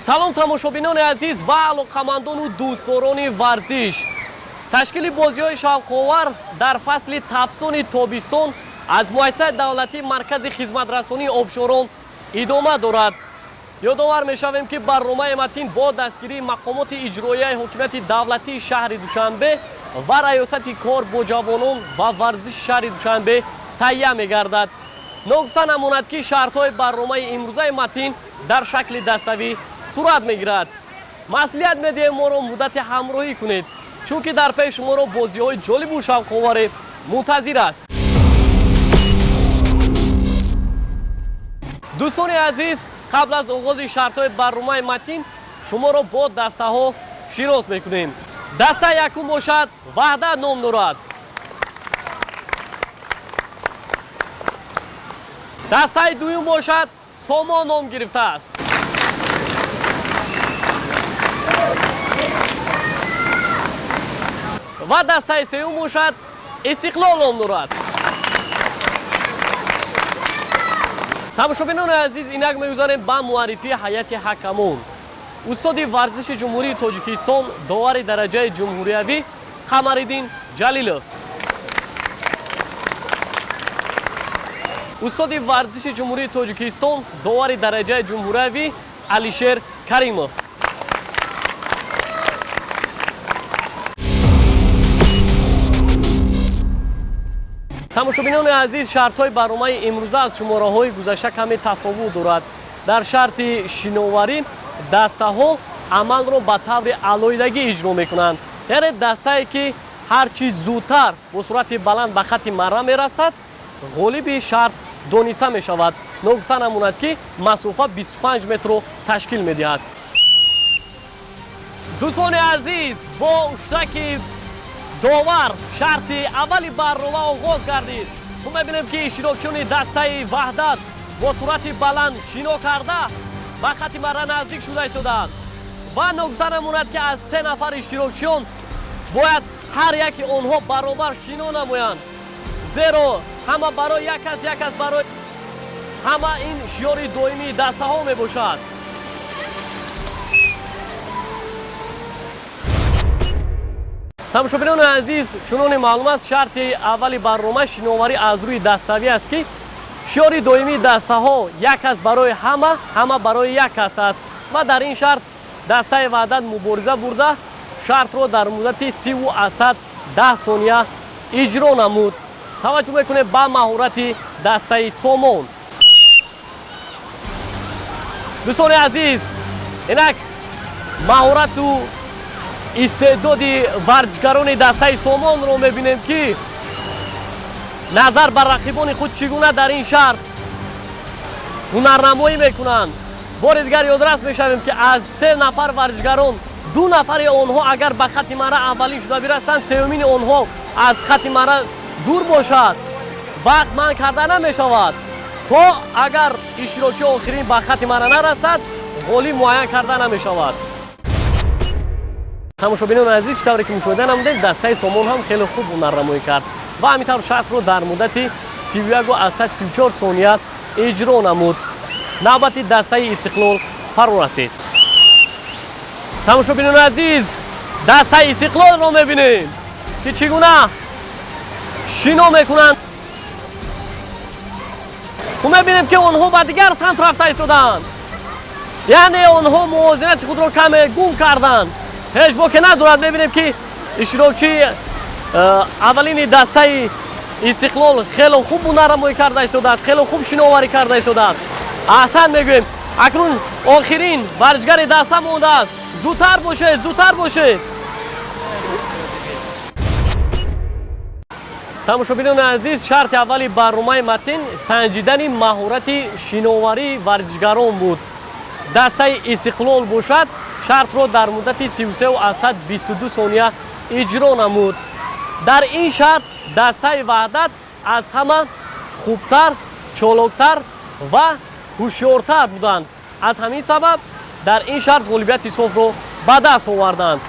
Салом тамошобинони азиз ва алоқамандону дӯстдорони варзиш. Ташкили бозиҳои шавқовар дар фасли тафсони тобистон аз муассисаи давлатии маркази хизматрасонии обшорон идома дорад. Ёдовар мешавем, ки барномаи Матин бо дастгирии мақомоти иҷроияи ҳокимияти давлатии шаҳри Душанбе ва раёсати кор бо ҷавонон ва варзиши шаҳри Душанбе таҳия мегардад. Ногуфта намонад, ки шартҳои барномаи имрӯзаи Матин дар шакли даставӣ сурат мегирад. Маслиҳат медиҳем, моро муддати ҳамроҳӣ кунед, чунки дар пеши шуморо бозиҳои ҷолибу шавқоваре мунтазир аст. Дӯстони азиз, қабл аз оғози шартҳои барномаи Матин шуморо бо дастаҳо шинос мекунем. Дастаи якум бошад Ваҳдат ном дорад. Дастаи дуюм бошад Сомон ном гирифтааст. Ва дастаи сеюм бошад Истиқлол ном дорад. Тамошобинони азиз, инак мегузарем ба муаррифии ҳайати ҳакамон. Устоди варзиши Ҷумҳурии Тоҷикистон, довари дараҷаи ҷумҳуриявӣ Қамариддин Ҷалилов. Устоди варзиши Ҷумҳурии Тоҷикистон, довари дараҷаи ҷумҳуриявӣ Алишер Каримов. Тамошобинони азиз, шартҳои барномаи имрӯза аз шумораҳои гузашта каме тафовут дорад. Дар шарти шиноварӣ дастаҳо амалро ба таври алоҳидагӣ иҷро мекунанд. Яъне дастае, ки ҳар чӣ зудтар бо суръати баланд ба хатти марра мерасад, ғолиби шарт дониста мешавад. Ногуфта намонад, ки масофа 25 метрро ташкил медиҳад. Дӯстони азиз, бо уштаки довар шарти аввали барнома оғоз гардид. Мо мебинем, ки иштирокчиёни дастаи Ваҳдат бо суръати баланд шино карда ба хатти марра наздик шуда истодаанд. Ва ногуфта намонад, ки аз се нафар иштирокчиён бояд ҳар яки онҳо баробар шино намоянд, зеро ҳама барои як кас, як кас барои ҳама, ин шиёри доимии дастаҳо мебошад. Тамошобинони азиз, чуноне маълум аст, шарти аввали барнома шиноварӣ аз рӯи даставӣ аст, ки шиёри доимии дастаҳо як кас барои ҳама, ҳама барои як кас аст. Ва дар ин шарт дастаи Ваҳдат мубориза бурда шартро дар муддати 30,10 сония иҷро намуд. Таваҷҷӯҳ мекунем ба маҳорати дастаи Сомон. Дӯстони азиз, инак маҳорату истеъдоди варзишгарони дастаи Сомонро мебинем, ки назар ба рақибони худ чӣ гуна дар ин шарт ҳунарнамоӣ мекунанд. Бори дигар ёдрас мешавем, ки аз се нафар варзишгарон ду нафари онҳо агар ба хатти марра аввалин шуда бирасанд, сеюмини онҳо аз хатти марра дур бошад, вақт манъ карда намешавад. То агар иштирокчии охирин ба хатти марра нарасад, ғолиб муайян карда намешавад. Тамошобинони азиз, чӣ тавре ки мушоҳида намудем, дастаи Сомон ҳам хеле хуб ҳунарнамоӣ кард ва ҳамин тавр шартро дар муддати 31,34 сония иҷро намуд. Навбати дастаи Истиқлол фаро расид. Тамошобинони азиз, дастаи Истиқлолро мебинем, ки чӣ гуна шино мекунанд. Мо мебинем, ки онҳо ба дигар самт рафта истодаанд, яъне онҳо мувозинати худро каме гум карданд. Ҳеҷ боке надорад. Мебинем, ки иштирокчии аввалини дастаи Истиқлол хеле хуб ҳунарнамоӣ карда истодааст, хеле хуб шиноварӣ карда истодааст. Аҳсан мегӯем. Акнун охирин варзишгари даста мондааст. Зудтар бошед, зудтар бошед. Тамошобинони азиз, шарти аввали барномаи Матин санҷидани маҳорати шиноварии варзишгарон буд. Дастаи Истиқлол бошад шартро дар муддати 33,22 сония иҷро намуд. Дар ин шарт дастаи Ваҳдат аз ҳама хубтар, чолоктар ва ҳушёртар буданд. Аз ҳамин сабаб дар ин шарт ғолибияти софро ба даст оварданд.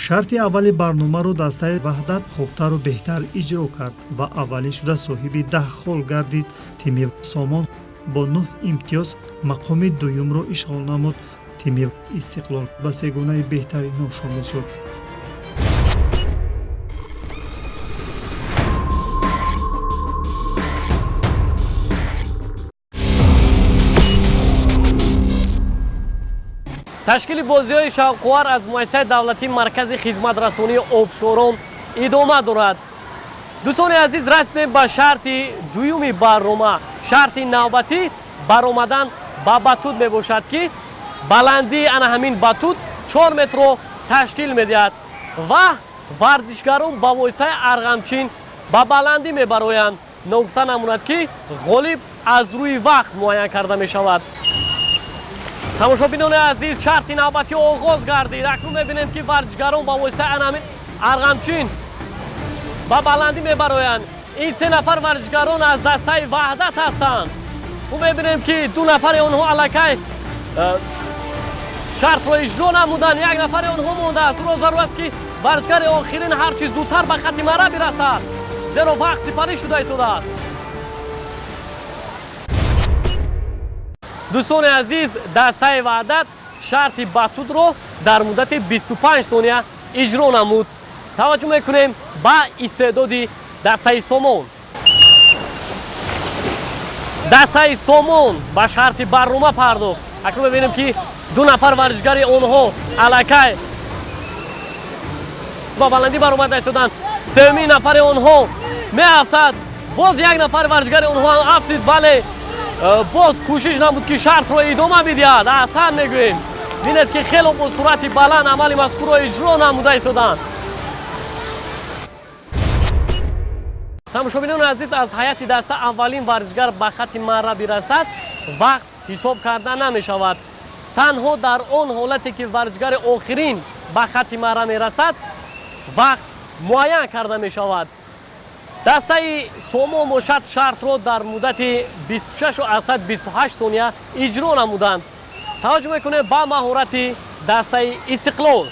Шарти аввали барномаро дастаи Ваҳдат хубтару беҳтар иҷро кард ва аввалин шуда соҳиби 10 хол гардид. Тими Сомон бо 9 имтиёз мақоми дуюмро ишғол намуд. Тими Истиқлол ба сегонаи беҳтаринҳо шомил шуд. Ташкили бозиҳои шавқовар аз муассисаи давлатии маркази хизматрасонии обшорон идома дорад. Дӯстони азиз, расидем ба шарти дуюми барнома. Шарти навбатӣ баромадан ба батут мебошад, ки баландии ана ҳамин батут 4 метрро ташкил медиҳад ва варзишгарон ба воситаи арғамчин ба баландӣ мебароянд. Ногуфта намонад, ки ғолиб аз рӯи вақт муайян карда мешавад. Тамошобинони азиз, шарти навбатӣ оғоз гардид. Акнун мебинем, ки варзишгарон ба воситаи ана ҳамин арғамчин ба баландӣ мебароянд. Ин 3 нафар варзишгарон аз дастаи Ваҳдат ҳастанд. Мо мебинем, ки 2 нафари онҳо аллакай шартро иҷро намуданд, 1 нафари онҳо мондааст. Ӯро зарур аст, ки варзишгари охирин ҳарчи зудтар ба хати мара бирасад, зеро вақт сипарӣ шуда истодааст. Дӯстони азиз, дастаи Ваҳдат шарти батутро дар муддати 25 сония иҷро намуд. Таваҷҷӯҳ мекунем ба истеъдоди дастаи Сомон. Дастаи Сомон ба шарти барнома пардохт. Акнун мебинем, ки 2 нафар варзишгари онҳо аллакай ба баландӣ баромада истоданд. Сеюмин нафари онҳо меафтад. Боз 1 нафар варзишгари онҳо афтид, вале боз кӯшиш намуд, ки шартро идома бидиҳад. Аҳсан мегӯем. Бинед, ки хело бо суръати баланд амали мазкурро иҷро намуда истоданд. Тамошобинони азиз, аз ҳайати даста аввалин варзишгар ба хати марра бирасад, вақт ҳисоб карда намешавад. Танҳо дар он ҳолате, ки варзишгари охирин ба хати марра мерасад, вақт муайян карда мешавад. Дастаи Сомон бошад шартро дар муддати 26,28 сония иҷро намуданд. Таваҷҷӯҳ мекунем ба маҳорати дастаи Истиқлол.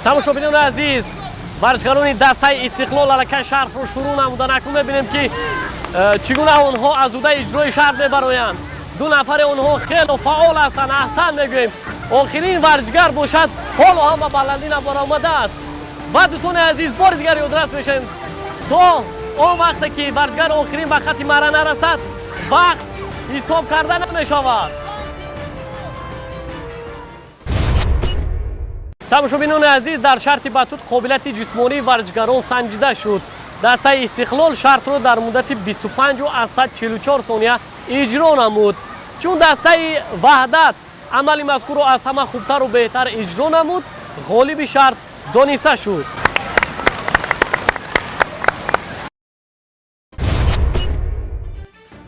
Тамошобинони азиз, варзишгарони дастаи Истиқлол аллакай шартро шурӯъ намуданд. Акнун мебинем, ки чӣ гуна онҳо аз удаи иҷрои шарт мебароянд. 2 нафари онҳо хело фаъол ҳастанд. Аҳсан мегӯем. Охирин варзишгар бошад ҳоло ҳам ба баландӣ набаромадааст. Ва дӯстони азиз, бори дигар ёдрас мешавем, то он вақте ки варзишгари охирин ба хати мара нарасад, вақт ҳисоб карда намешавад. Тамошобинони азиз, дар шарти батут қобилияти ҷисмонии варзишгарон санҷида шуд. Дастаи Истиқлол шартро дар муддати 25,44 сония иҷро намуд. Чун дастаи Ваҳдат амали мазкурро аз ҳама хубтару беҳтар иҷро намуд, ғолиби шарт дониста шуд.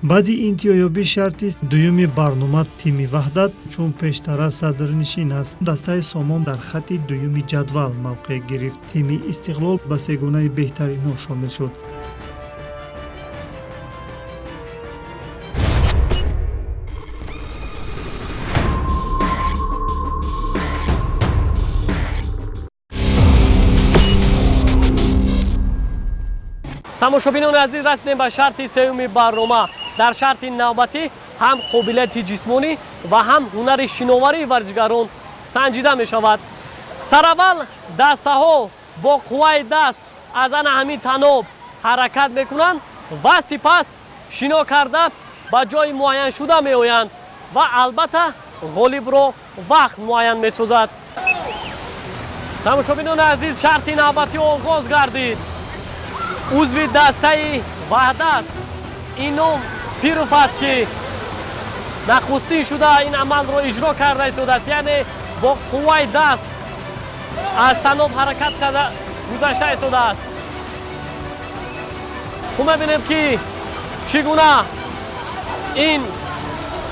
Баъди интиҳоёбии шарти дуюми барнома тими Ваҳдат чун пештара садрнишин аст, дастаи Сомон дар хати дуюми ҷадвал мавқеъ гирифт. Тими Истиқлол ба сегонаи беҳтаринҳо шомил шуд. Тамошобинони азиз, расидем ба шарти сеюми барнома. Дар шарти навбатӣ ҳам қобилияти ҷисмонӣ ва ҳам ҳунари шиноварии варзишгарон санҷида мешавад. Сараввал дастаҳо бо қувваи даст аз ана ҳамин таноб ҳаракат мекунанд ва сипас шино карда ба ҷои муайяншуда меоянд ва албатта ғолибро вақт муайян месозад. Тамошобинони азиз, шарти навбатӣ оғоз гардид. Узви дастаи Ваҳдат Ином Пиров аст, ки нахустин шуда ин амалро иҷро карда истодааст, яъне бо қувваи даст аз таноб ҳаракат карда гузашта истодааст. Хуб мебинем, ки чӣ гуна ин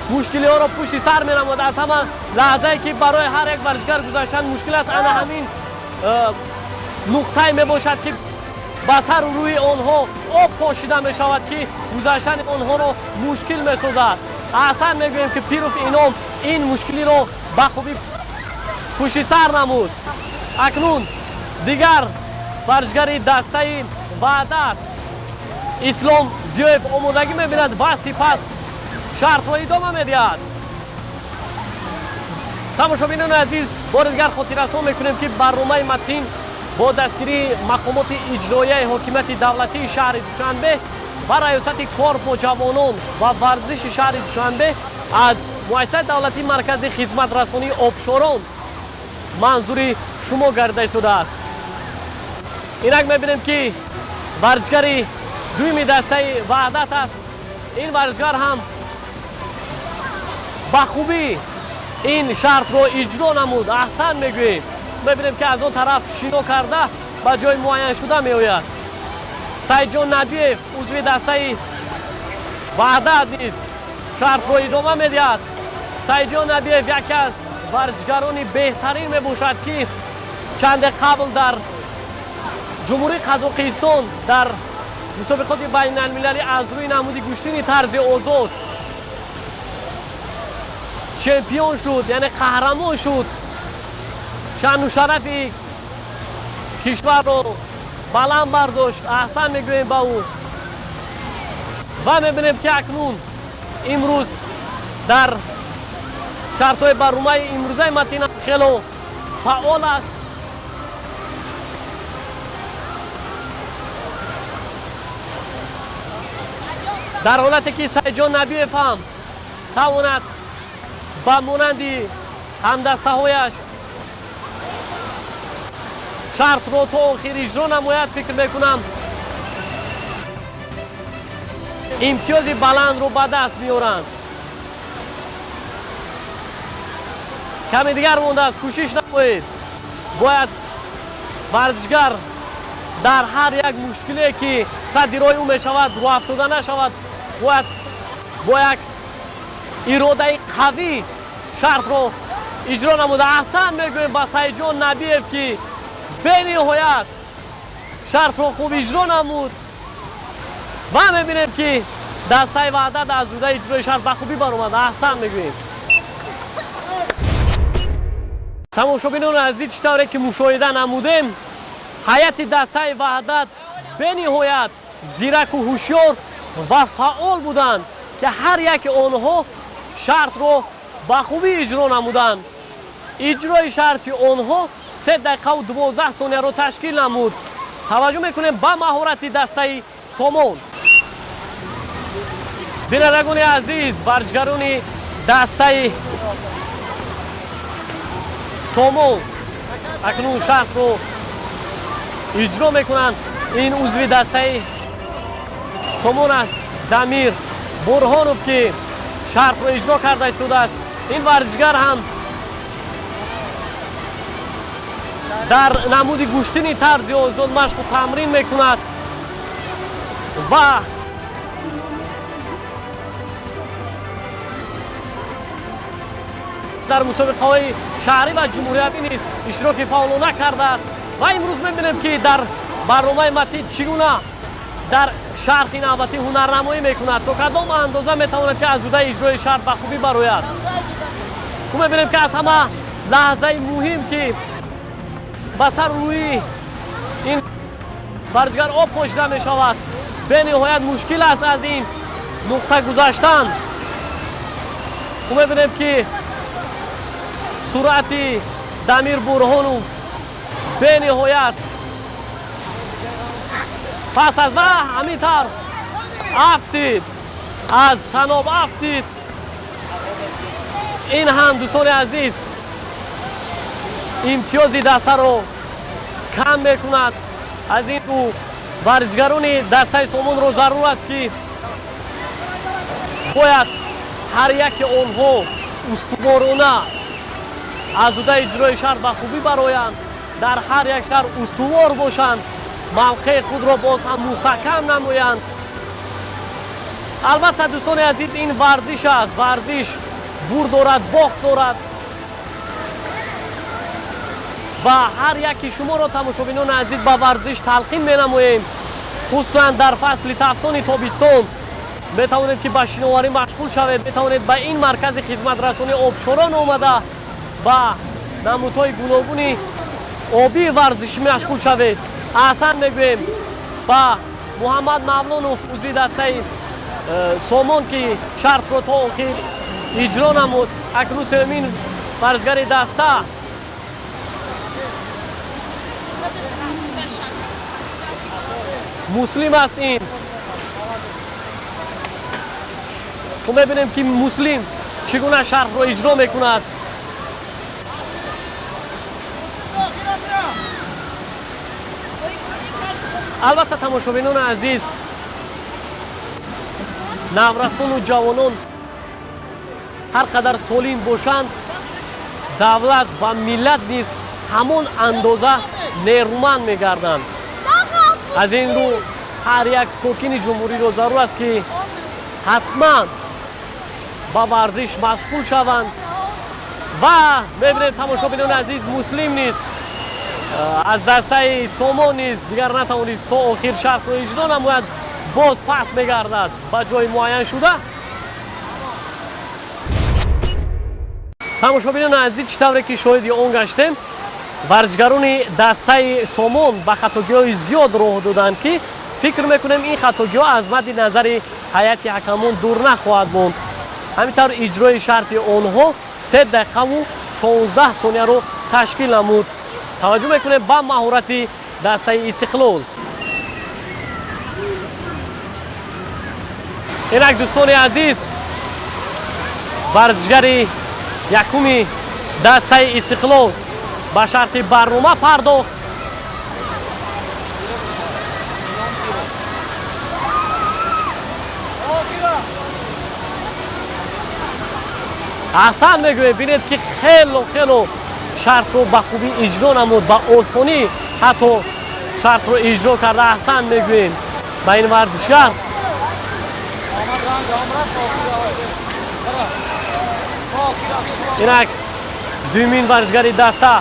мушкилиҳоро пушти сар менамояд. Аз ҳама лаҳзае, ки барои ҳар як варзишгар гузаштан мушкил аст, ана ҳамин нуқтае мебошад, ки ба сару рӯи онҳо об пошида мешавад, ки гузаштани онҳоро мушкил месозад. Аҳсан мегӯем, ки Пиров Ином ин мушкилиро ба хубӣ Пушти сар намуд. Акнун дигар варзишгари дастаи Ваҳдат Ислом Зиёев омодагӣ мебинад ва сипас шартро идома медиҳад. Тамошобинони азиз, бори дигар хотиррасон мекунем, ки барномаи Матин бо дастгирии мақомоти иҷроияи ҳокимияти давлатии шаҳри Душанбе ва раёсати кор бо ҷавонон ва варзиши шаҳри Душанбе аз муассисаи давлатии маркази хизматрасонии обшорон манзури шумо гардида истодааст. Инак мебинем, ки варзишгари дуюми дастаи Ваҳдат аст. Ин варзишгар ҳам ба хубӣ ин шартро иҷро намуд. Аҳсан мегӯем. Мебинем, ки аз он тараф шино карда ба ҷои муайяншуда меояд. Саидҷон Набиев, узви дастаи Ваҳдат, низ шартро идома медиҳад. Саидҷон Набиев яке аз варзишгарони беҳтарин мебошад, ки чанде қабл дар Ҷумҳурии Қазоқистон дар мусобиқоти байналмилалӣ аз рӯи намуди гӯштини тарзи озод чемпион шуд, яъне қаҳрамон шуд, шаъну шарафи кишварро баланд бардошт. Аҳсан мегӯем ба ӯ ва мебинем, ки акнун имрӯз дар шартҳои барномаи имрӯзаи Матин хело фаъол аст. Дар ҳолате ки Саидҷон Набиев ҳам тавонад ба монанди ҳамдастаҳояш шартро то охир иҷро намояд, фикр мекунам, имтиёзи баландро ба даст меоранд. Каме дигар мондааст, кӯшиш намоед. Бояд варзишгар дар ҳар як мушкиле, ки садди роҳи ӯ мешавад, рӯафтода нашавад. Бояд бо як иродаи қавӣ шартро иҷро намуда. Аҳсан мегӯем ба Саидҷон Набиев, ки бениҳоят шартро хуб иҷро намуд ва мебинем, ки дастаи Ваҳдат аз ӯҳдаи иҷрои шарт ба хубӣ баромад. Аҳсан мегӯем. Тамошобинони азиз, чӣ тавре ки мушоҳида намудем, ҳайати дастаи Ваҳдат бениҳоят зираку ҳушёр ва фаъол буданд, ки ҳар яки онҳо шартро ба хубӣ иҷро намуданд. Иҷрои шарти онҳо 3 дақиқаву 12 сонияро ташкил намуд. Таваҷҷӯҳ мекунем ба маҳорати дастаи Сомон. Бинандагони азиз, варзишгарони дастаи Сомон акнун шартро иҷро мекунанд. Ин узви дастаи Сомон аст, Дамир Бурҳонов, ки шартро иҷро карда истодааст. Ин варзишгар ҳам дар намуди гӯштини тарзи озод машқу тамрин мекунад ва дар мусобиқаҳои шаҳрӣ ва ҷумҳуриявӣ низ иштироки фаъолона кардааст. Ва имрӯз мебинем, ки дар барномаи Матин чӣ гуна дар шарти навбатӣ ҳунарнамоӣ мекунад, то кадом андоза метавонад, ки аз ӯҳдаи иҷрои шарт ба хубӣ барояд. Ку мебинем, ки аз ҳама лаҳзаи муҳим, ки ба сар рӯи ин варзишгар об пошида мешавад, бениҳоят мушкил аст аз ин нуқта гузаштан. Ку мебинем, ки суръати Дамир Бурҳонов бениҳоят пас аз ва ҳамин тавр афтид, аз таноб афтид. Ин ҳам, дӯстони азиз, имтиёзи дастаро кам мекунад. Аз ин рӯ варзишгарони дастаи Сомонро зарур аст, ки бояд ҳар яке онҳо устуворона аз ӯҳдаи иҷрои шарт ба хубӣ бароянд, дар ҳар як шарт устувор бошанд, мавқеи худро боз ҳам мустаҳкам намоянд. Албатта, дӯстони азиз, ин варзиш аст. Варзиш бурд дорад, бохт дорад ва ҳар яки шуморо, тамошобинони азиз, ба варзиш талқин менамоем. Хусусан дар фасли тафсони тобистон метавонед, ки ба шиноварӣ машғул шавед. Метавонед ба ин маркази хизматрасонии обшорон омада ба Намудҳои гуногуни обии варзишӣ машғул шавед. Аҳсан мегӯем ба Муҳаммад Мавлонов, узви дастаи Сомон, ки шартро то охир иҷро намуд. Акнун сеюмин варзишгари даста Муслим аст. Ин хуб мебинем, ки Муслим чӣ гуна шартро иҷро мекунад. Албатта, тамошобинони азиз, наврасону ҷавонон ҳар қадар солим бошанд, давлат ва миллат низ ҳамон андоза нерӯманд мегарданд. Аз ин рӯ ҳар як сокини ҷумҳуриро зарур аст, ки ҳатман ба варзиш машғул шаванд. Ва мебинем, тамошобинони азиз, Муслим низ аз дастаи Сомон низ дигар натавонист то охир шартро иҷро намояд, боз пас мегардад ба ҷои муайяншуда. Тамошобинони азиз, чӣ тавре ки шоҳиди он гаштем, варзишгарони дастаи Сомон ба хатогиҳои зиёд роҳ доданд, ки фикр мекунем, ин хатогиҳо аз мадди назари ҳайати ҳакамон дур нахоҳад монд. Ҳамин тавр иҷрои шарти онҳо 3 дақиқаву 16 сонияро ташкил намуд. Таваҷҷӯҳ мекунем ба маҳорати дастаи Истиқлол. Инак, дӯстони азиз, варзишгари якуми дастаи Истиқлол ба шарти барнома пардохт. Аҳсан мегӯем, бинед, ки хело хело шартро ба хубӣ иҷро намуд, ба осонӣ ҳатто шартро иҷро карда. Аҳсан мегӯем ба ин варзишгар. Инак дуюмин варзишгари даста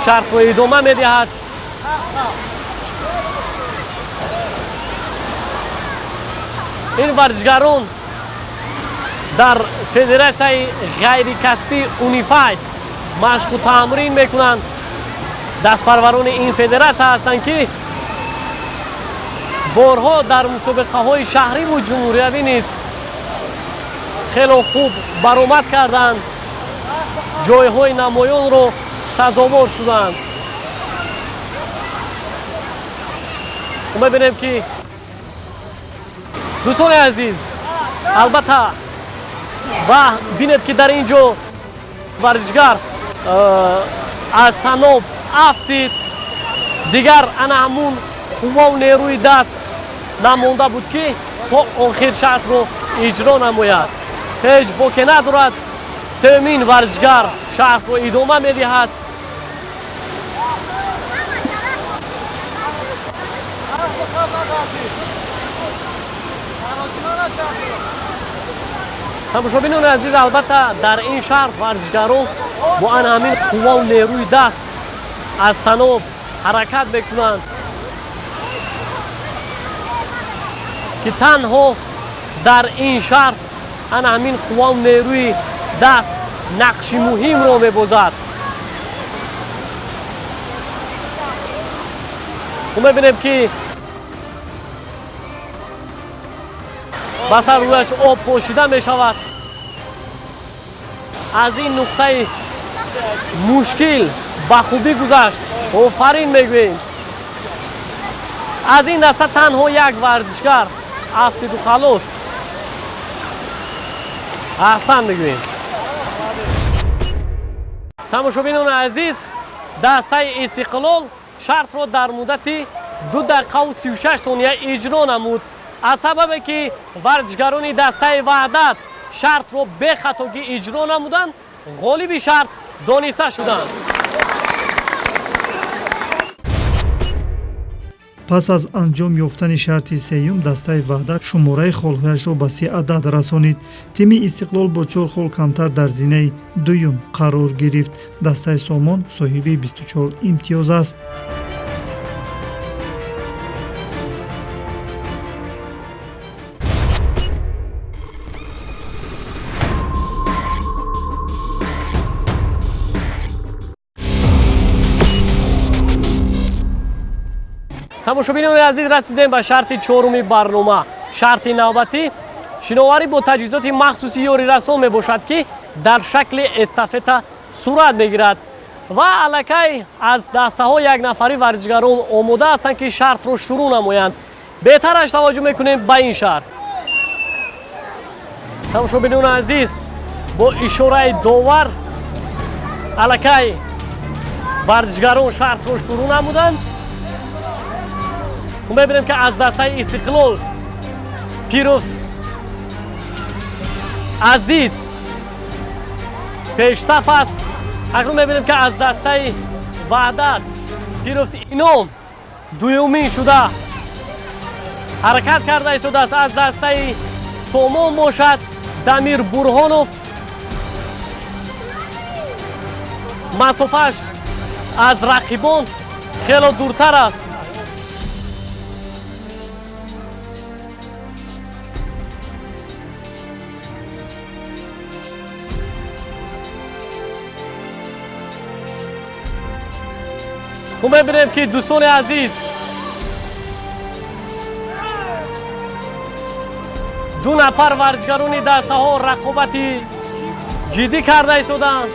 шартро идома медиҳад. Ин варзишгарон дар федератсияи ғайрикасбии Унифайт машқу тамрин мекунанд. Дастпарварони ин федератсия ҳастанд, ки борҳо дар мусобиқаҳои шаҳриву ҷумҳуриявӣ низ хело хуб баромад карданд, ҷойҳои намоёнро сазовор шуданд. Мебинем, ки дӯстони азиз, албатта, ва бинед, ки дар ин ҷо варзишгар аз таноб афтид. Дигар ана ҳамун қуввау нерӯи даст намонда буд, ки то охир шартро иҷро намояд. Ҳеҷ боке надорад, сеюмин варзишгар шартро идома медиҳад. Тамошобинони азиз, албатта, дар ин шарт варзишгарон бо ана ҳамин қуввау нерӯи даст аз таноб ҳаракат мекунанд, ки танҳо дар ин шарт ана ҳамин қуввау нерӯи даст нақши муҳимро мебозад. Мебинем, ки ба сар рӯяш об пошида мешавад. Аз ин нуқтаи мушкил ба хубӣ гузашт, офарин мегӯем. Аз ин даста танҳо як варзишгар афтиду халос. Аҳсан мегӯем. Тамошобинони азиз, дастаи Истиқлол шартро дар муддати 2 дақиқаву 36 сония иҷро намуд. Аз сабабе ки варзишгарони дастаи Ваҳдат шартро бехатогӣ иҷро намуданд, ғолиби шарт дониста шуданд. Пас аз анҷом ёфтани шарти сеюм дастаи Ваҳдат шумораи холҳояшро ба 3 адад расонид. Тими Истиқлол бо 4 хол камтар дар зинаи дуюм қарор гирифт. Дастаи Сомон соҳиби 24 имтиёз аст. Тамошобинони азиз, расидем ба шарти чоруми барнома. Шарти навбатӣ шиноварӣ бо таҷҳизоти махсуси ёрирасон мебошад, ки дар шакли эстафета сурат мегирад ва аллакай аз дастаҳо як нафари варзишгарон омода ҳастанд, ки шартро шурӯъ намоянд. Беҳтараш таваҷҷӯҳ мекунем ба ин шарт. Тамошобинони азиз, бо ишораи довар аллакай варзишгарон шартро шурӯъ намуданд. Мебинем, ки аз дастаи Истиқлол Пиров Азиз пешсаф аст. Акнун мебинем, ки аз дастаи Ваҳдат Пиров Ином дуюмин шуда ҳаракат карда истодааст. Аз дастаи Сомон бошад, Дамир Бурҳонов масофааш аз рақибон хело дуртар аст. Хуб, мебинем, ки дӯстони азиз, ду нафар варзишгарони дастаҳо рақобати ҷиддӣ карда истоданд.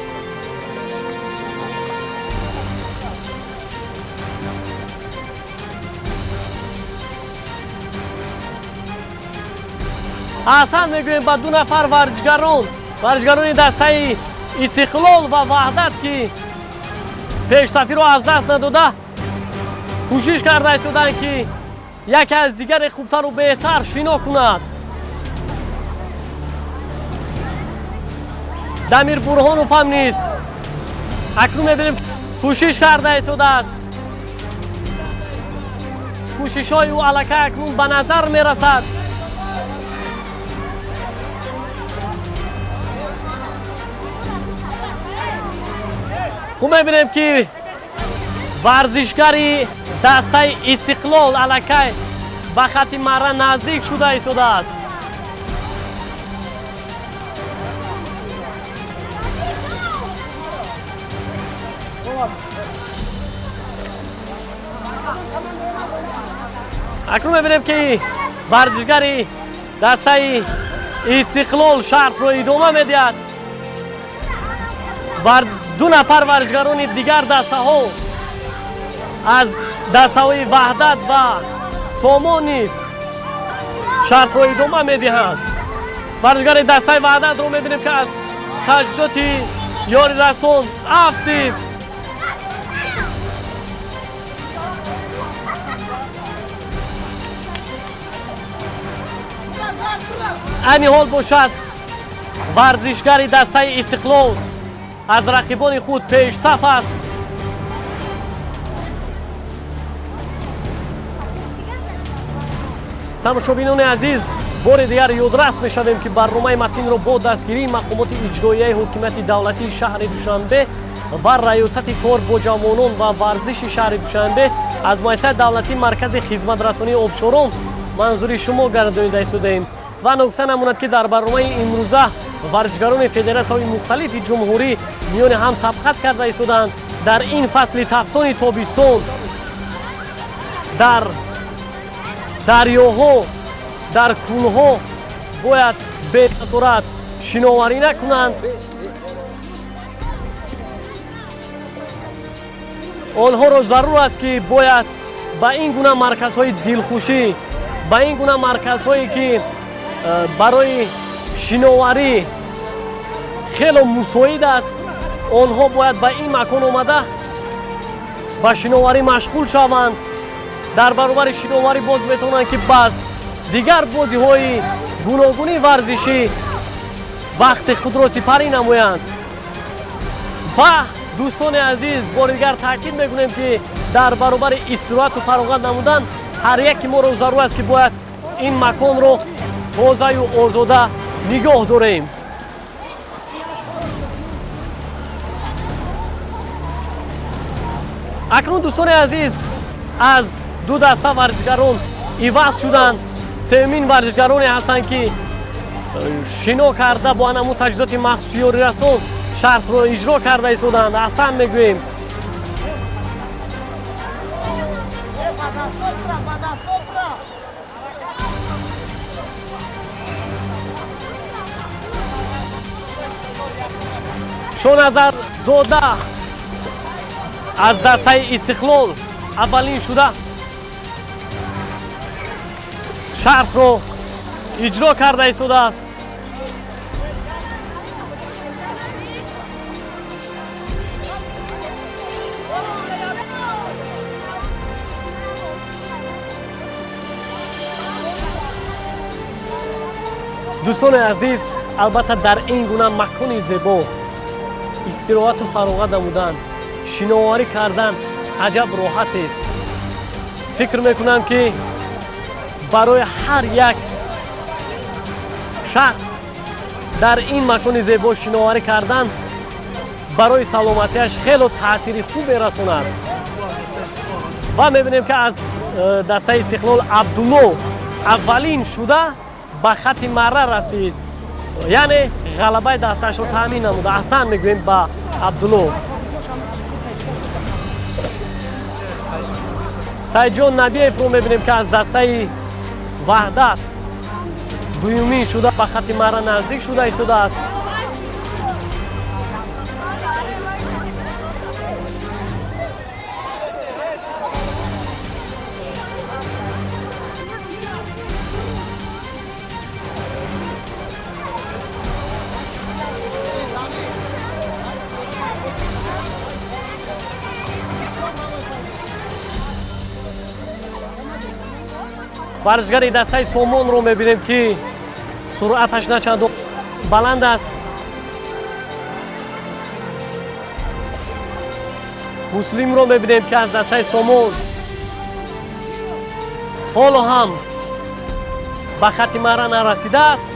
Аҳсан мегӯем ба ду нафар варзишгарон, варзишгарони дастаи Истиқлол ва Ваҳдат, ки пешсафиро аз даст надода кӯшиш карда истоданд, ки яке аз дигаре хубтару беҳтар шино кунад. Дамир Бурҳонов ҳам низ акнун мебинем, кӯшиш карда истодааст. Кӯшишҳои ӯ аллакай акнун ба назар мерасад. Хуб, мебинем, ки варзишгари дастаи Истиқлол аллакай ба хатти марра наздик шуда истодааст. Акнун мебинем, ки варзишгари дастаи Истиқлол шартро идома медиҳад. Ду нафар варзишгарони дигар дастаҳо аз дастаҳои Ваҳдат ва Сомон низ шартро идома медиҳанд. Варзишгари дастаи Ваҳдатро мебинем, ки аз таҷҳизоти ёрирасон афтид. Айни ҳол бошад, варзишгари дастаи Истиқлол аз рақибони худ пешсаф аст. Тамошобинони азиз, бори дигар ёдрас мешавем, ки барномаи матинро бо дастгирии мақомоти иҷроияи ҳокимияти давлатии шаҳри Душанбе ва Раёсати кор бо ҷавонон ва варзиши шаҳри Душанбе аз муассисаи давлатии Маркази хизматрасонии обшорон манзури шумо гардонида истодаем. Ва ногуфта намонад, ки дар барномаи имрӯза варзишгарони федератсияҳои мухталифи ҷумҳурӣ миёни ҳам сабқат карда истоданд. Дар ин фасли тафсони тобистон дар дарёҳо, дар кӯлҳо бояд беназорат шиноварӣ накунанд. Онҳоро зарур аст, ки бояд ба ин гуна марказҳои дилхушӣ, ба ин гуна марказҳое, ки барои шиноварӣ хело мусоид аст, онҳо бояд ба ин макон омада ба шиноварӣ машғул шаванд. Дар баробари шиноварӣ боз метавонанд, ки баъз дигар бозиҳои гуногуни варзишӣ вақти худро сипарӣ намоянд. Ва дӯстони азиз, бори дигар таъкид мекунем, ки дар баробари истироҳату фароғат намудан ҳар яке моро зарур аст, ки бояд ин маконро тозаю озода нигоҳ дорем. Акнун, дӯстони азиз, аз ду даста варзишгарон иваз шуданд. Сеюмин варзишгароне ҳастанд, ки шино карда бо анамун таҷҳизоти махсуси ёрирасон шартро иҷро карда истоданд. Аҳсан мегӯем. Шоназарзода аз дастаи Истиқлол аввалин шуда шартро иҷро карда истодааст. Дӯстони азиз, албатта дар ин гуна макони зебо истироҳату фароғат намудан, шиноварӣ кардан аҷаб роҳатест. Фикр мекунам, ки барои ҳар як шахс дар ин макони зебо шиноварӣ кардан барои саломатиаш хело таъсири хуб мерасонад. Ва мебинем, ки аз дастаи Истиқлол Абдулло аввалин шуда ба хати марра расид, яъне ғалабаи дастаашро таъмин намуда. Аҳсан мегӯем ба Абдулло. Сайидҷон Набиевро мебинем, ки аз дастаи Ваҳдат дуюмин шуда ба хати марра наздик шуда истодааст. Варзишгари дастаи Сомонро мебинем, ки суръаташ на чандон баланд аст. Муслимро мебинем, ки аз дастаи Сомон ҳоло ҳам ба хати марра нарасидааст.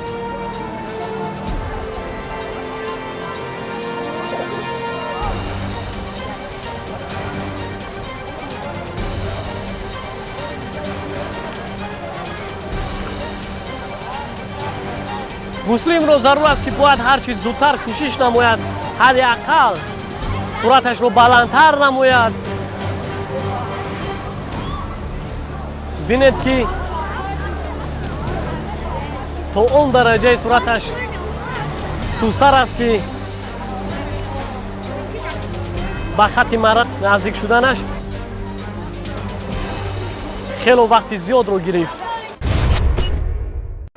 Муслимро зарур аст, ки бояд ҳарчи зудтар кӯшиш намояд, ҳадди ақал суръаташро баландтар намояд. Бинед, ки то он дараҷаи суръаташ сустар аст, ки ба хати марра наздик шуданаш хело вақти зиёдро гирифт.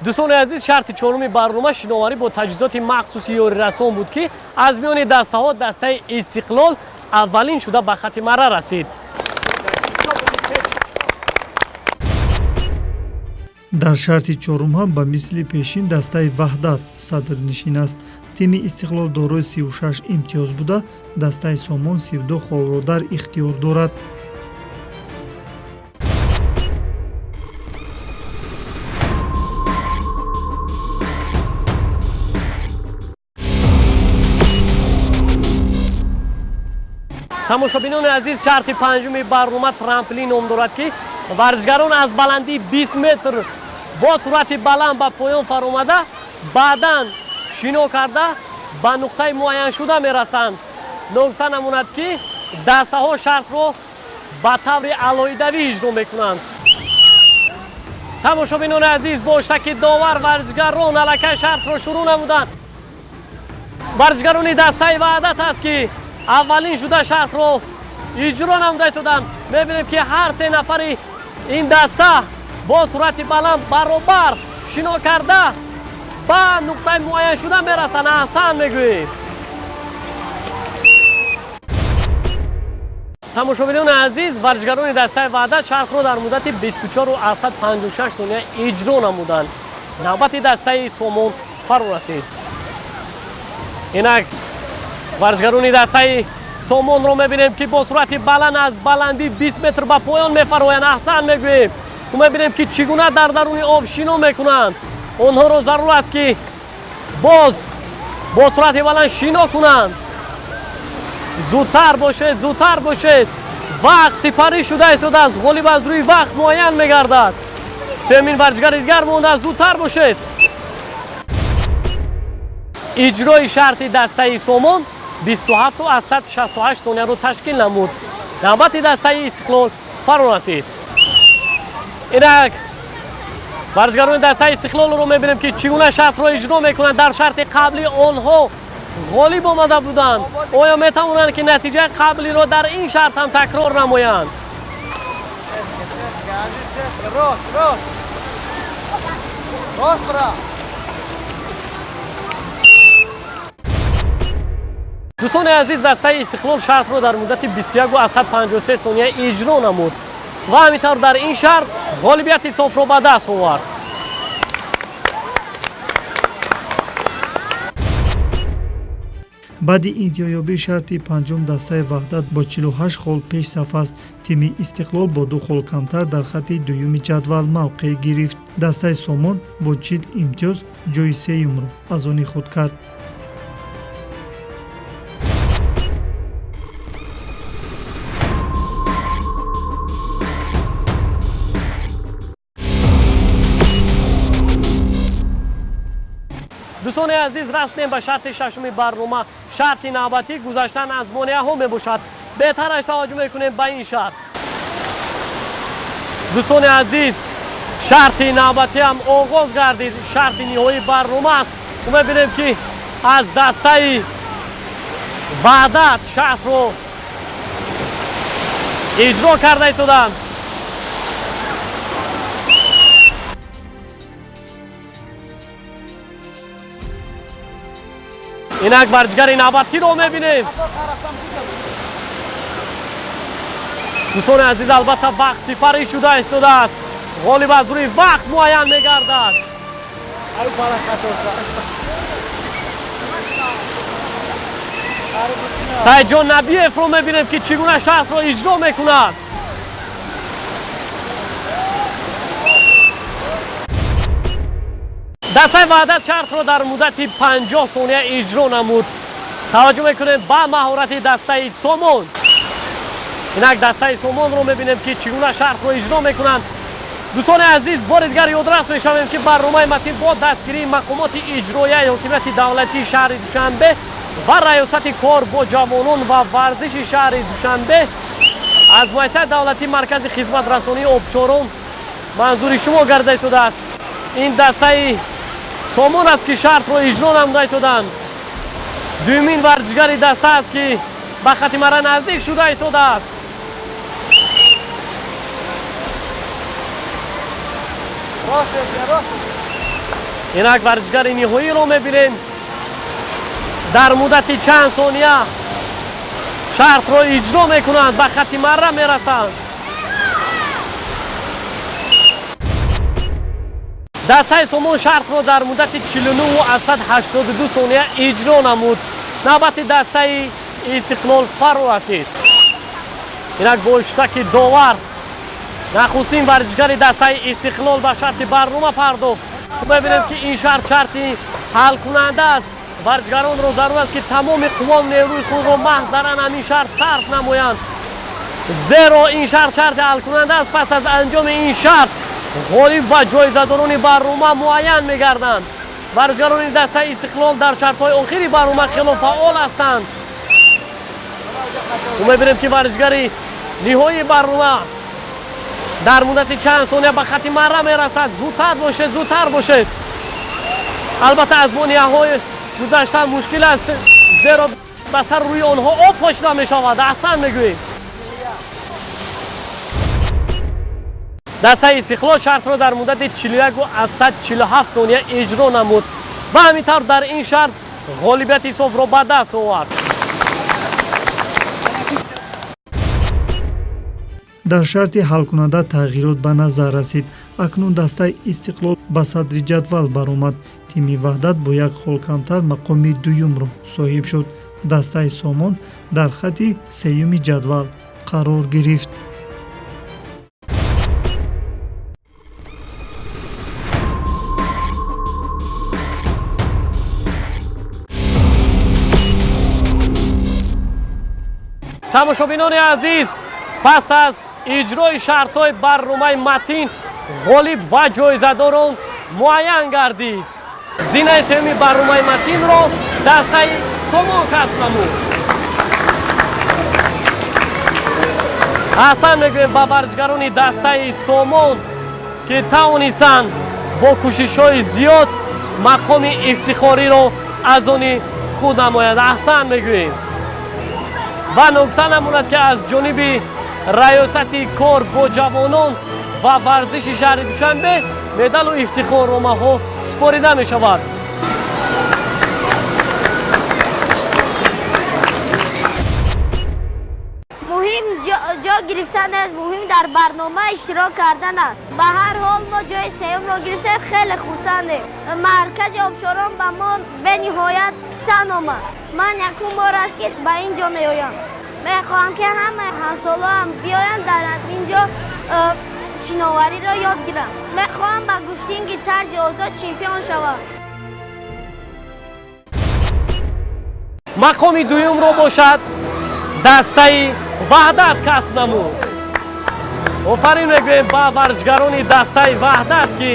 Дӯстони азиз, шарти чоруми барнома шиноварӣ бо таҷҳизоти махсуси ёрирасон буд, ки аз миёни дастаҳо дастаи Истиқлол аввалин шуда ба хати марра расид. Дар шарти чорум ҳам ба мисли пешин дастаи Ваҳдат садрнишин аст. Тими Истиқлол дорои 36 имтиёз буда, дастаи Сомон 32 холро дар ихтиёр дорад. Тамошобинони азиз, шарти панҷуми барнома трамплин ном дорад, ки варзишгарон аз баландии 20 метр бо суръати баланд ба поён фаромада, баъдан шино карда ба нуқтаи муайяншуда мерасанд. Ногуфта намонад, ки дастаҳо шартро ба таври алоҳидавӣ иҷро мекунанд. Тамошобинони азиз, бо штаки довар варзишгарон аллакай шартро шурӯъ намуданд. Варзишгарони дастаи Ваҳдат аст, ки аввалин шуда шартро иҷро намуда истоданд. Мебинем, ки ҳар се нафари ин даста бо суръати баланд баробар шино карда ба нуқтаи муайяншуда мерасанд. Аҳсан мегӯем. Тамошобинони азиз, варзишгарони дастаи Ваҳдат шартро дар муддати 24,56 сония иҷро намуданд. Навбати дастаи Сомон фаро расид. Инак варзишгарони дастаи Сомонро мебинем, ки бо суръати баланд аз баландии 20 метр ба поён мефароянд. Аҳсан мегӯем. Мебинем, ки чӣ гуна дар даруни об шино мекунанд. Онҳоро зарур аст, ки боз бо суръати баланд шино кунанд. Зудтар бошед, зудтар бошед, вақт сипарӣ шуда истодааст. Ғолиб аз рӯи вақт муайян мегардад. Сеюмин варзишгари дигар мондааст. Зудтар бошед. Иҷрои шарти дастаи Сомон 27,68 сонияро ташкил намуд. Навбати дастаи Истиқлол фаро расид. Инак варзишгарони дастаи Истиқлолро мебинем, ки чӣ гуна шартро иҷро мекунанд. Дар шарти қаблӣ онҳо Ғолиб омада буданд. Оё метавонанд, ки натиҷаи қаблиро дар ин шарт ҳам такрор намоянд? Дӯстони азиз, дастаи Истиқлол шартро дар муддати 21,53 сония иҷро намуд ва ҳамин тавр дар ин шарт ғолибияти софро ба даст овард. Баъди интиҳоёбии шарти панҷум дастаи Ваҳдат бо 48 хол пешсаф аст. Тими Истиқлол бо 2 хол камтар дар хатти дуюми ҷадвал мавқеъ гирифт. Дастаи Сомон бо 40 имтиёз ҷойи сеюмро аз они худ кард. Дӯстони азиз, расидем ба шарти шашуми барнома. Шарти навбатӣ гузаштан аз монеаҳо мебошад. Беҳтараш таваҷҷӯҳ мекунем ба ин шарт. Дӯстони азиз, шарти навбатӣ ҳам оғоз гардид. Шарти ниҳоии барнома аст. Мебинем, ки аз дастаи Ваҳдат шартро иҷро карда истоданд. Инак варзишгари навбатиро мебинем. Дӯстони азиз, албатта, вақт сипарӣ шуда истодааст. Ғолиб аз рӯи вақт муайян мегардад. Саидҷон Набиевро мебинем, ки чӣ гуна шартро иҷро мекунад. Дастаи Ваҳдат шартро дар муддати 50 сония иҷро намуд. Таваҷҷӯҳ мекунем ба маҳорати дастаи Сомон. Инак дастаи Сомонро мебинем, ки чӣ гуна шартро иҷро мекунанд. Дӯстони азиз, бори дигар ёдрас мешавем, ки барномаи Матин бо дастгирии мақомоти иҷроияи ҳокимияти давлатии шаҳри Душанбе ва раёсати кор бо ҷавонон ва варзиши шаҳри Душанбе аз муассисаи давлатии Маркази хизматрасонии обшорон манзури шумо гарда истодааст. Ин дастаи Сомон аст, ки шартро иҷро намуда истоданд. Дуюмин варзишгари даста аст, ки ба хати мара наздик шуда истодааст. Инак варзишгари ниҳоиро мебинем. Дар муддати чанд сония шартро иҷро мекунанд, ба хати марра мерасанд. Дастаи Сомон шартро дар муддати 49,82 сония иҷро намуд. Навбати дастаи Истиқлол фаро расид. Инак бо иштираки довар нахустин варзишгари дастаи Истиқлол ба шарти барнома пардохт. Мебинем, ки ин шарт шарти ҳалкунанда аст. Варзишгаронро зарур аст, ки тамоми қуввау нерӯи худро маҳз дар ан ҳамин шарт сарф намоянд, зеро ин шарт шарти ҳалкунанда аст. Пас аз анҷоми ин шарт ғолиб ва ҷоизадорони барнома муайян мегарданд. Варзишгарони дастаи Истиқлол дар шартҳои охири барнома хело фаъол ҳастанд. Мебинем, ки варзишгари ниҳоии барнома дар муддати чанд сония ба хати марра мерасад. Зудтар бошед, зудтар бошед. Албатта, аз монеаҳои гузаштан мушкил аст, зеро ба сар рӯи онҳо об пошида мешавад. Аҳсан мегӯем. Дастаи Истиқлол шартро дар муддати 41,47 сония иҷро намуд ва ҳамин тавр дар ин шарт ғолибияти софро ба даст овард. Дар шарти ҳалкунанда тағйирот ба назар расид. Акнун дастаи Истиқлол ба садри ҷадвал баромад. Тими Ваҳдат бо як хол камтар мақоми дуюмро соҳиб шуд. Дастаи Сомон дар хатти сеюми ҷадвал қарор гирифт. Тамошобинони азиз, пас аз иҷрои шартҳои барномаи Матин ғолиб ва ҷоизадорон муайян гардид. Зинаи сеюми барномаи Матинро дастаи Сомон касб намуд. Аҳсан мегӯем ба варзишгарони дастаи Сомон, ки тавонистанд бо кӯшишҳои зиёд мақоми ифтихориро аз они худ намояд. Аҳсан мегӯем. Ва ногуфта намонад, ки аз ҷониби раёсати кор бо ҷавонон ва варзиши шаҳри Душанбе медалу ифтихорномаҳо супорида мешавад. Муҳим ҷо гирифтан аст, муҳим дар барнома иштирок кардан аст. Ба ҳар ҳол мо ҷои сеюмро гирифтем, хеле хурсандем. Маркази обшорон ба мо бениҳоят писанд омад. Ман якум бор аст, ки ба ин ҷо меоям. Мехоҳам, ки ҳама ҳамсолоам биёянд, дар ин ҷо шиновариро ёд гирам. Мехоҳам ба гӯштинги тарзи озод чемпион шавам. Мақоми дуюмро бошад дастаи Ваҳдат касб намуд. Офарин мегӯем ба варзишгарони дастаи Ваҳдат, ки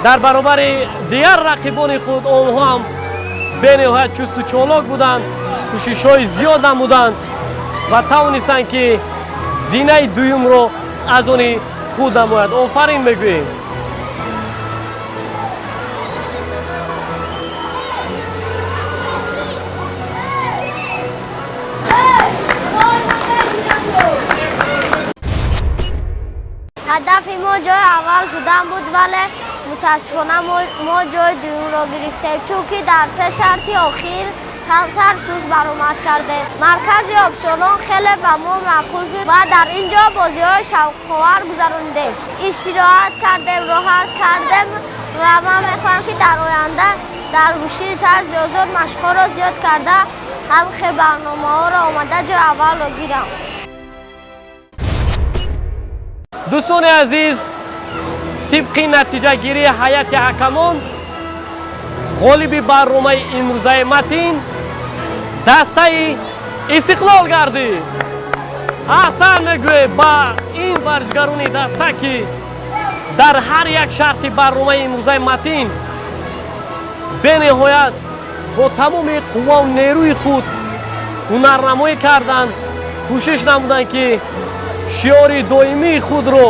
дар баробари дигар рақибони худ онҳо ҳам бениҳоят чусту чолок буданд, кӯшишҳои зиёд намуданд ва тавонистанд, ки зинаи дуюмро аз они худ намояд. Офарин мегӯем. Ҳадафи мо ҷои аввал шудан буд, вале мутаассифона мо ҷои дуюмро гирифтем, чунки дар се шарти охир камтар сус баромад кардем. Маркази обшорон хеле ба мо маъқул шуд ва дар ин ҷо бозиҳои шавқовар гузаронидем. Истироҳат кардем, роҳат кардем ва ман мехоҳам, ки дар оянда дар гӯштини тарзи озод машқҳоро зиёд карда, ҳам хел барномаҳоро омада ҷои аввалро гирам. Дӯстони азиз, тибқи натиҷагирии ҳайати ҳакамон ғолиби барномаи имрӯзаи Матин дастаи Истиқлол гардид. Аҳсан мегӯем ба ин варзишгарони даста, ки дар ҳар як шарти барномаи имрӯзаи Матин бениҳоят бо тамоми қуввау нерӯи худ ҳунарнамоӣ карданд, кӯшиш намуданд, ки шиори доимии худро,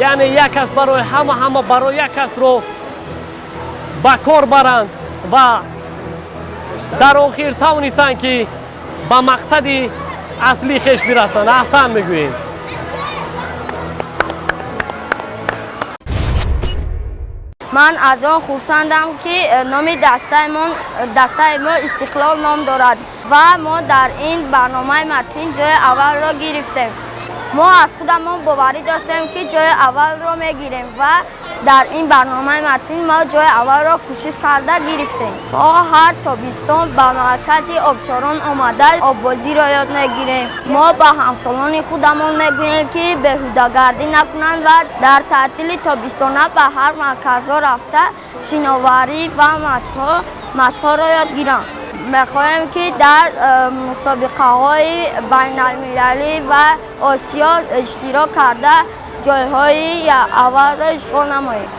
яъне як кас барои ҳама, ҳама барои як касро ба кор баранд ва дар охир тавонистанд, ки ба мақсади аслии хеш бирасанд. Аҳсан мегӯем. Ман аз он хурсандам, ки номи дастаи мо Истиқлол ном дорад ва мо дар ин барномаи Матин ҷои аввалро гирифтем. Мо аз худамон боварӣ доштем, ки ҷои аввалро мегирем ва дар ин барномаи Матин мо ҷои аввалро кӯшиш карда гирифтем. Мо ҳар тобистон ба маркази обшорон омада оббозиро ёд мегирем. Мо ба ҳамсолони худамон мегӯем, ки беҳудагардӣ накунанд ва дар таътили тобистона ба ҳар марказҳо рафта шиноварӣ ва машқҳоро ёд гиранд. Мехоҳем, ки дар мусобиқаҳои байналмилалӣ ва Осиё иштирок карда ҷойҳои аввалро ишғол намоем.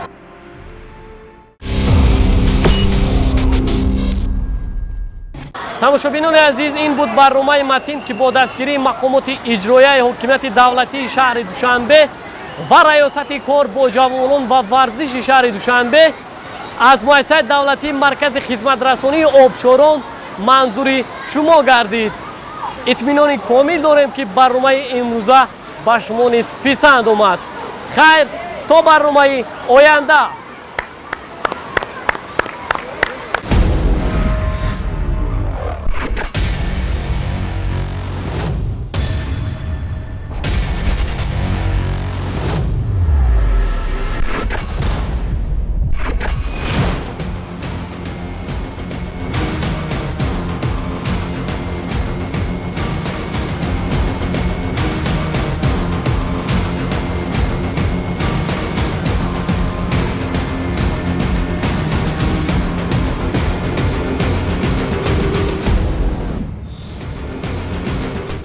Тамошобинони азиз, ин буд барномаи Матин, ки бо дастгирии мақомоти иҷроияи ҳокимияти давлатии шаҳри Душанбе ва раёсати кор бо ҷавонон ва варзиши шаҳри Душанбе аз муассисаи давлатии маркази хизматрасонии обшорон манзури шумо гардид. Итминони комил дорем, ки барномаи имрӯза ба шумо низ писанд омад. Хайр, то барномаи оянда.